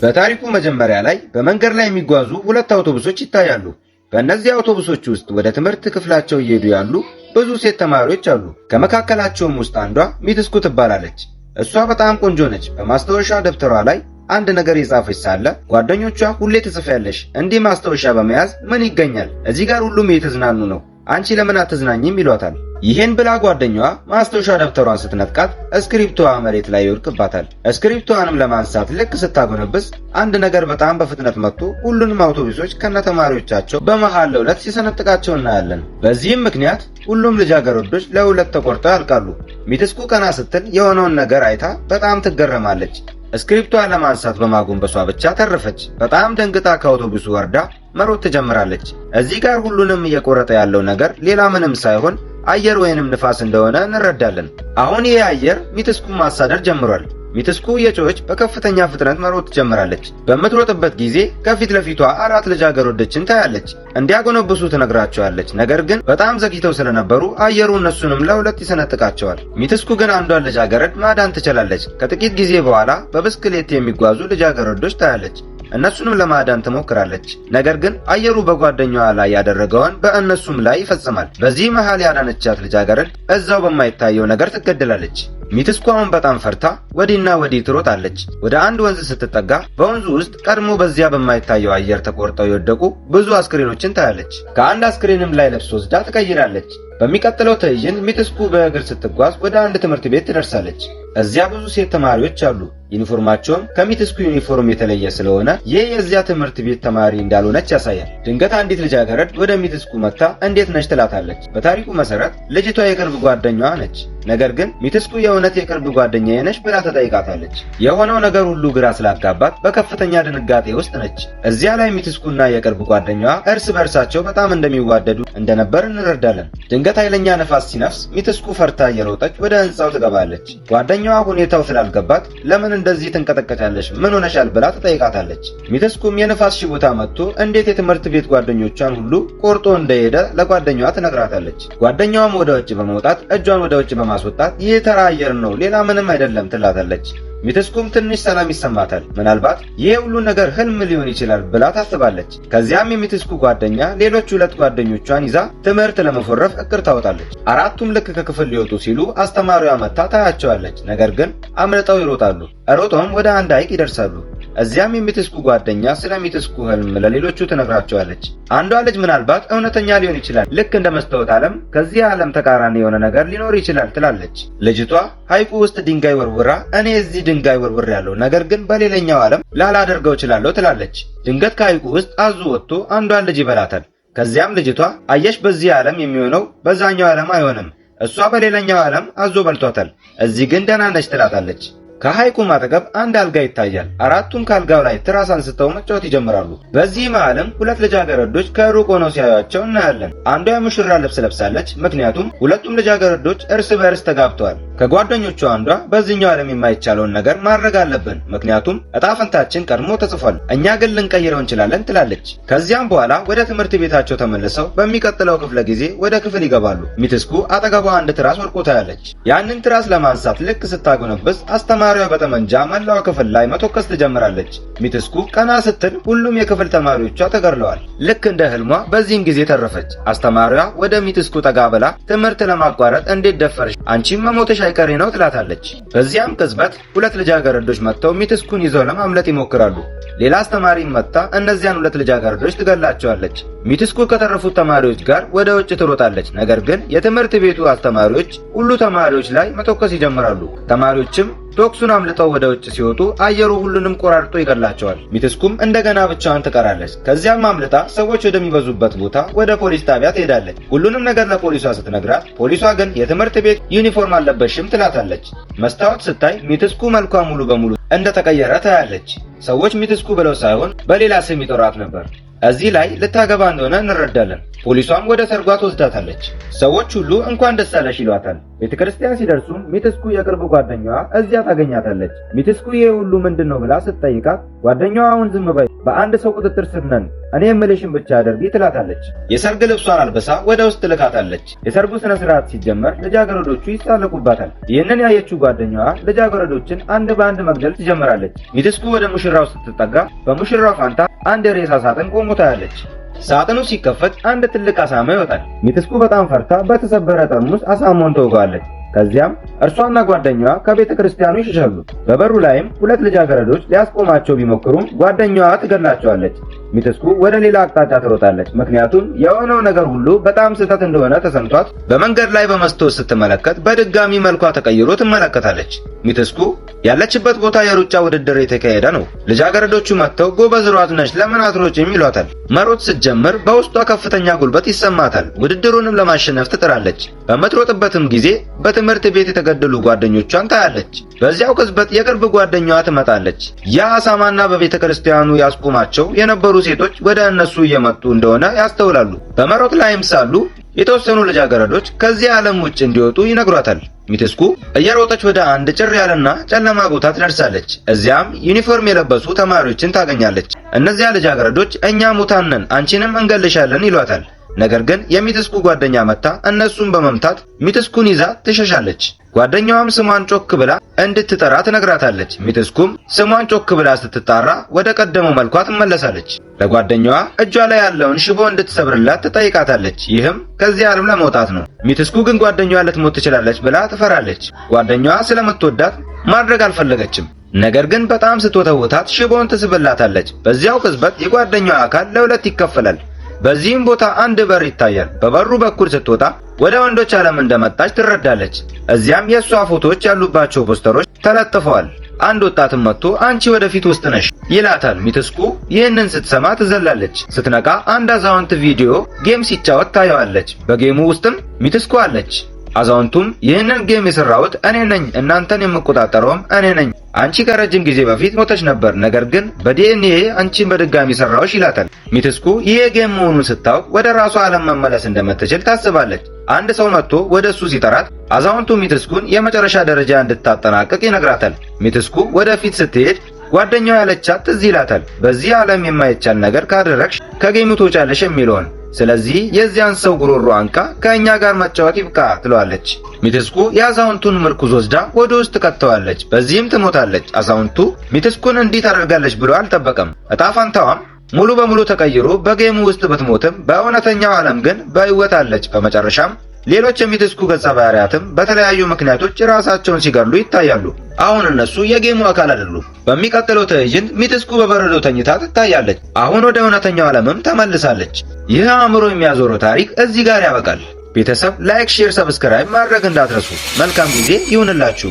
በታሪኩ መጀመሪያ ላይ በመንገድ ላይ የሚጓዙ ሁለት አውቶቡሶች ይታያሉ። በእነዚህ አውቶቡሶች ውስጥ ወደ ትምህርት ክፍላቸው እየሄዱ ያሉ ብዙ ሴት ተማሪዎች አሉ። ከመካከላቸውም ውስጥ አንዷ ሚትስኩ ትባላለች። እሷ በጣም ቆንጆ ነች። በማስታወሻ ደብተሯ ላይ አንድ ነገር የጻፈች ሳለ ጓደኞቿ ሁሌ ትጽፊያለሽ፣ እንዲህ ማስታወሻ በመያዝ ምን ይገኛል? እዚህ ጋር ሁሉም እየተዝናኑ ነው፣ አንቺ ለምን አትዝናኝም? ይሏታል። ይህን ብላ ጓደኛዋ ማስታወሻ ደብተሯን ስትነጥቃት እስክሪፕቶዋ መሬት ላይ ይወድቅባታል። እስክሪፕቶዋንም ለማንሳት ልክ ስታጎነብስ አንድ ነገር በጣም በፍጥነት መጥቶ ሁሉንም አውቶቡሶች ከነተማሪዎቻቸው በመሃል ለሁለት ሲሰነጥቃቸው እናያለን። በዚህም ምክንያት ሁሉም ልጃገረዶች ለሁለት ተቆርጠው ያልቃሉ። ሚትስኩ ቀና ስትል የሆነውን ነገር አይታ በጣም ትገረማለች። እስክሪፕቷን ለማንሳት በማጎንበሷ ብቻ ተረፈች። በጣም ደንግጣ ከአውቶቡሱ ወርዳ መሮጥ ትጀምራለች። እዚህ ጋር ሁሉንም እየቆረጠ ያለው ነገር ሌላ ምንም ሳይሆን አየር ወይንም ንፋስ እንደሆነ እንረዳለን። አሁን ይህ አየር ሚትስኩን ማሳደድ ጀምሯል። ሚትስኩ እየጮኸች በከፍተኛ ፍጥነት መሮጥ ትጀምራለች። በምትሮጥበት ጊዜ ከፊት ለፊቷ አራት ልጃገረዶችን ታያለች። እንዲያጎነብሱ ትነግራቸዋለች። ነገር ግን በጣም ዘግይተው ስለነበሩ አየሩ እነሱንም ለሁለት ይሰነጥቃቸዋል። ሚትስኩ ግን አንዷን ልጃገረድ ማዳን ትችላለች። ከጥቂት ጊዜ በኋላ በብስክሌት የሚጓዙ ልጃገረዶች ታያለች። እነሱንም ለማዳን ትሞክራለች። ነገር ግን አየሩ በጓደኛዋ ላይ ያደረገውን በእነሱም ላይ ይፈጽማል። በዚህ መሃል ያዳነቻት ልጃገረድ እዛው በማይታየው ነገር ትገደላለች። ሚትስኩ አሁን በጣም ፈርታ ወዲህና ወዲህ ትሮጣለች። ወደ አንድ ወንዝ ስትጠጋ በወንዙ ውስጥ ቀድሞ በዚያ በማይታየው አየር ተቆርጠው የወደቁ ብዙ አስክሬኖችን ታያለች። ከአንድ አስክሬንም ላይ ልብስ ወስዳ ትቀይራለች። በሚቀጥለው ትዕይንት ሚትስኩ በእግር ስትጓዝ ወደ አንድ ትምህርት ቤት ትደርሳለች። እዚያ ብዙ ሴት ተማሪዎች አሉ። ዩኒፎርማቸውም ከሚትስኩ ዩኒፎርም የተለየ ስለሆነ ይህ የዚያ ትምህርት ቤት ተማሪ እንዳልሆነች ያሳያል። ድንገት አንዲት ልጃገረድ ወደ ሚትስኩ መጥታ እንዴት ነሽ ትላታለች። በታሪኩ መሰረት ልጅቷ የቅርብ ጓደኛዋ ነች። ነገር ግን ሚትስኩ የእውነት የቅርብ ጓደኛዬ ነሽ ብላ ትጠይቃታለች። የሆነው ነገር ሁሉ ግራ ስላጋባት በከፍተኛ ድንጋጤ ውስጥ ነች። እዚያ ላይ ሚትስኩና የቅርብ ጓደኛዋ እርስ በእርሳቸው በጣም እንደሚዋደዱ እንደነበር እንረዳለን። ድንገት ኃይለኛ ነፋስ ሲነፍስ ሚትስኩ ፈርታ እየሮጠች ወደ ህንፃው ትገባለች። ጓደኛዋ ሁኔታው ስላልገባት ለምን እንደዚህ ትንቀጠቀጫለሽ? ምን ሆነሻል? ብላ ትጠይቃታለች። ሚትስኩም የነፋስ ሽውታ መጥቶ እንዴት የትምህርት ቤት ጓደኞቿን ሁሉ ቆርጦ እንደሄደ ለጓደኛዋ ትነግራታለች። ጓደኛዋም ወደ ውጭ በመውጣት እጇን ወደ ውጭ በማስወጣት ይህ ተራ አየር ነው፣ ሌላ ምንም አይደለም ትላታለች። ሚትስኩም ትንሽ ሰላም ይሰማታል። ምናልባት ይህ ሁሉ ነገር ህልም ሊሆን ይችላል ብላ ታስባለች። ከዚያም የሚትስኩ ጓደኛ ሌሎች ሁለት ጓደኞቿን ይዛ ትምህርት ለመፎረፍ እቅድ ታወጣለች። አራቱም ልክ ከክፍል ሊወጡ ሲሉ አስተማሪዋ መጥታ ታያቸዋለች። ነገር ግን አምልጠው ይሮጣሉ። ሮጠውም ወደ አንድ ሐይቅ ይደርሳሉ። እዚያም የሚትስኩ ጓደኛ ስለ ሚትስኩ ህልም ለሌሎቹ ትነግራቸዋለች። አንዷ ልጅ ምናልባት እውነተኛ ሊሆን ይችላል፣ ልክ እንደ መስታወት ዓለም ከዚህ ዓለም ተቃራኒ የሆነ ነገር ሊኖር ይችላል ትላለች። ልጅቷ ሐይቁ ውስጥ ድንጋይ ወርውራ እኔ እዚህ ድንጋይ ወርውሬያለሁ፣ ነገር ግን በሌላኛው ዓለም ላላደርገው እችላለሁ ትላለች። ድንገት ከሐይቁ ውስጥ አዞ ወጥቶ አንዷን ልጅ ይበላታል። ከዚያም ልጅቷ አየሽ፣ በዚህ ዓለም የሚሆነው በዛኛው ዓለም አይሆንም፣ እሷ በሌላኛው ዓለም አዞ በልቷታል፣ እዚህ ግን ደህና ነች ትላታለች። ከሐይቁም አጠገብ አንድ አልጋ ይታያል። አራቱም ከአልጋው ላይ ትራስ አንስተው መጫወት ይጀምራሉ። በዚህ መሃልም ሁለት ልጃገረዶች ከሩቅ ሆነው ሲያዩአቸው እናያለን። አንዷ የሙሽራ ልብስ ለብሳለች፣ ምክንያቱም ሁለቱም ልጃገረዶች እርስ በእርስ ተጋብተዋል። ከጓደኞቹ አንዷ በዚህኛው ዓለም የማይቻለውን ነገር ማድረግ አለብን፣ ምክንያቱም እጣ ፈንታችን ቀድሞ ተጽፏል፣ እኛ ግን ልንቀይረው እንችላለን ትላለች። ከዚያም በኋላ ወደ ትምህርት ቤታቸው ተመልሰው በሚቀጥለው ክፍለ ጊዜ ወደ ክፍል ይገባሉ። ሚትስኩ አጠገቧ አንድ ትራስ ወድቆ ታያለች። ያንን ትራስ ለማንሳት ልክ ስታጎነብስ አስተማሪዋ በጠመንጃ መላው ክፍል ላይ መተኮስ ትጀምራለች። ሚትስኩ ቀና ስትል ሁሉም የክፍል ተማሪዎቿ ተገድለዋል። ልክ እንደ ህልሟ በዚህን ጊዜ ተረፈች። አስተማሪዋ ወደ ሚትስኩ ጠጋ ብላ ትምህርት ለማቋረጥ እንዴት ደፈርሽ? አንቺም መሞተሽ አይቀሬ ነው ትላታለች። በዚያም ቅጽበት ሁለት ልጃገረዶች መጥተው ሚትስኩን ይዘው ለማምለጥ ይሞክራሉ። ሌላ አስተማሪ መጥታ እነዚያን ሁለት ልጃገረዶች ትገላቸዋለች። ሚትስኩ ከተረፉት ተማሪዎች ጋር ወደ ውጭ ትሮጣለች። ነገር ግን የትምህርት ቤቱ አስተማሪዎች ሁሉ ተማሪዎች ላይ መተኮስ ይጀምራሉ። ተማሪዎችም ተኩሱን አምልጠው ወደ ውጭ ሲወጡ አየሩ ሁሉንም ቆራርጦ ይገላቸዋል። ሚትስኩም እንደገና ብቻዋን ትቀራለች። ከዚያም አምልጣ ሰዎች ወደሚበዙበት ቦታ ወደ ፖሊስ ጣቢያ ትሄዳለች። ሁሉንም ነገር ለፖሊሷ ስትነግራት ፖሊሷ ግን የትምህርት ቤት ዩኒፎርም አልለበሽም ትላታለች። መስታወት ስታይ ሚትስኩ መልኳ ሙሉ በሙሉ እንደተቀየረ ታያለች። ሰዎች ሚትስኩ ብለው ሳይሆን በሌላ ስም ይጠሯት ነበር። እዚህ ላይ ልታገባ እንደሆነ እንረዳለን። ፖሊሷም ወደ ሰርጓ ትወስዳታለች። ሰዎች ሁሉ እንኳን ደስ አለሽ ይሏታል። ቤተክርስቲያን ሲደርሱም ሚትስኩ የቅርብ ጓደኛዋ እዚያ ታገኛታለች። ሚትስኩ ይሄ ሁሉ ምንድን ነው ብላ ስትጠይቃት ጓደኛዋ አሁን ዝም በይ፣ በአንድ ሰው ቁጥጥር ስር ነን፣ እኔ የምልሽን ብቻ አድርጊ ትላታለች። የሰርግ ልብሷን አልብሳ ወደ ውስጥ ትልካታለች። የሰርጉ ስነ ስርዓት ሲጀመር ልጃገረዶቹ ይሳለቁባታል። ይህንን ያየችው ጓደኛዋ ልጃገረዶችን አንድ በአንድ መግደል ትጀምራለች። ሚትስኩ ወደ ሙሽራው ስትጠጋ በሙሽራው ፋንታ አንድ የሬሳ ሳጥን ቆሞ ታያለች። ሳጥኑ ሲከፈት አንድ ትልቅ አሳማ ይወጣል። ሚትስኩ በጣም ፈርታ በተሰበረ ጠርሙስ አሳማውን ትወጋዋለች። ከዚያም እርሷና ጓደኛዋ ከቤተ ክርስቲያኑ ይሸሻሉ። በበሩ ላይም ሁለት ልጃገረዶች ሊያስቆማቸው ቢሞክሩም ጓደኛዋ ትገድላቸዋለች። ሚትስኩ ወደ ሌላ አቅጣጫ ትሮጣለች። ምክንያቱም የሆነው ነገር ሁሉ በጣም ስህተት እንደሆነ ተሰምቷት በመንገድ ላይ በመስታወት ስትመለከት በድጋሚ መልኳ ተቀይሮ ትመለከታለች። ሚትስኩ ያለችበት ቦታ የሩጫ ውድድር የተካሄደ ነው። ልጃገረዶቹ መጥተው ጎበዝ ሯጭ ነሽ፣ ለምን አትሮጭም ይሏታል። መሮጥ ስትጀምር በውስጧ ከፍተኛ ጉልበት ይሰማታል። ውድድሩንም ለማሸነፍ ትጥራለች። በምትሮጥበትም ጊዜ በትምህርት ቤት የተገደሉ ጓደኞቿን ታያለች። በዚያው ቅጽበት የቅርብ ጓደኛዋ ትመጣለች። ያ አሳማና በቤተ ክርስቲያኑ ያስቆማቸው የነበሩ ሴቶች ወደ እነሱ እየመጡ እንደሆነ ያስተውላሉ። በመሮጥ ላይም ሳሉ የተወሰኑ ልጃገረዶች ከዚህ ዓለም ውጭ እንዲወጡ ይነግሯታል። ሚትስኩ እየሮጠች ወደ አንድ ጭር ያለና ጨለማ ቦታ ትደርሳለች። እዚያም ዩኒፎርም የለበሱ ተማሪዎችን ታገኛለች። እነዚያ ልጃገረዶች እኛ ሙታን ነን፣ አንቺንም እንገልሻለን ይሏታል። ነገር ግን የሚትስኩ ጓደኛ መጥታ እነሱን በመምታት ሚትስኩን ይዛ ትሸሻለች። ጓደኛዋም ስሟን ጮክ ብላ እንድትጠራ ትነግራታለች። ሚትስኩም ስሟን ጮክ ብላ ስትጣራ ወደ ቀደመው መልኳ ትመለሳለች። ለጓደኛዋ እጇ ላይ ያለውን ሽቦ እንድትሰብርላት ትጠይቃታለች። ይህም ከዚህ ዓለም ለመውጣት ነው። ሚትስኩ ግን ጓደኛዋ ልትሞት ትችላለች ብላ ትፈራለች። ጓደኛዋ ስለምትወዳት ማድረግ አልፈለገችም። ነገር ግን በጣም ስትወተውታት ሽቦን ትስብላታለች። በዚያው ቅጽበት የጓደኛዋ አካል ለሁለት ይከፈላል። በዚህም ቦታ አንድ በር ይታያል። በበሩ በኩል ስትወጣ ወደ ወንዶች ዓለም እንደመጣች ትረዳለች። እዚያም የእሷ ፎቶዎች ያሉባቸው ፖስተሮች ተለጥፈዋል። አንድ ወጣትም መጥቶ አንቺ ወደፊት ውስጥ ነሽ ይላታል። ሚትስኩ ይህንን ስትሰማ ትዘላለች። ስትነቃ አንድ አዛውንት video game ሲጫወት ታየዋለች። በ game ኡ ውስጥም ሚትስኩ አለች። አዛውንቱም ይህንን game የሰራሁት እኔ ነኝ፣ እናንተን የምቆጣጠረውም እኔ ነኝ። አንቺ ከረጅም ጊዜ በፊት ሞተሽ ነበር፣ ነገር ግን በዲኤንኤ አንቺን በድጋሚ ሰራሁሽ ይላታል። ሚትስኩ ይሄ game መሆኑን ስታውቅ ወደ ራሷ ዓለም መመለስ እንደምትችል ታስባለች። አንድ ሰው መጥቶ ወደ እሱ ሲጠራት አዛውንቱ ሚትስኩን የመጨረሻ ደረጃ እንድታጠናቅቅ ይነግራታል። ሚትስኩ ወደፊት ስትሄድ ጓደኛዋ ያለቻት ትዝ ይላታል። በዚህ ዓለም የማይቻል ነገር ካደረግሽ ከ game ኡ ትወጫለሽ የሚለውን። ስለዚህ የዚያን ሰው ጉሮሮ አንቃ ከእኛ ጋር መጫወት ይብቃ ትለዋለች። ሚትስኩ የአዛውንቱን ምርኩዝ ወስዳ ወደ ውስጥ ከተዋለች። በዚህም ትሞታለች። አዛውንቱ ሚትስኩን እንዲህ ታደርጋለች ብሎ አልጠበቀም። እጣ ፋንታዋም ሙሉ በሙሉ ተቀይሮ በ game ኡ ውስጥ ብትሞትም በእውነተኛው ዓለም ግን በሕይወት አለች። በመጨረሻም ሌሎች የሚትስኩ ገጸ ባህሪያትም በተለያዩ ምክንያቶች ራሳቸውን ሲገድሉ ይታያሉ። አሁን እነሱ የ game ኡ አካል አይደሉም። በሚቀጥለው ትዕይንት ሚትስኩ በበረዶ ተኝታ ትታያለች። አሁን ወደ እውነተኛው ዓለምም ተመልሳለች። ይህ አእምሮ የሚያዞረው ታሪክ እዚህ ጋር ያበቃል። ቤተሰብ like፣ share፣ subscribe ማድረግ እንዳትረሱ። መልካም ጊዜ ይሁንላችሁ።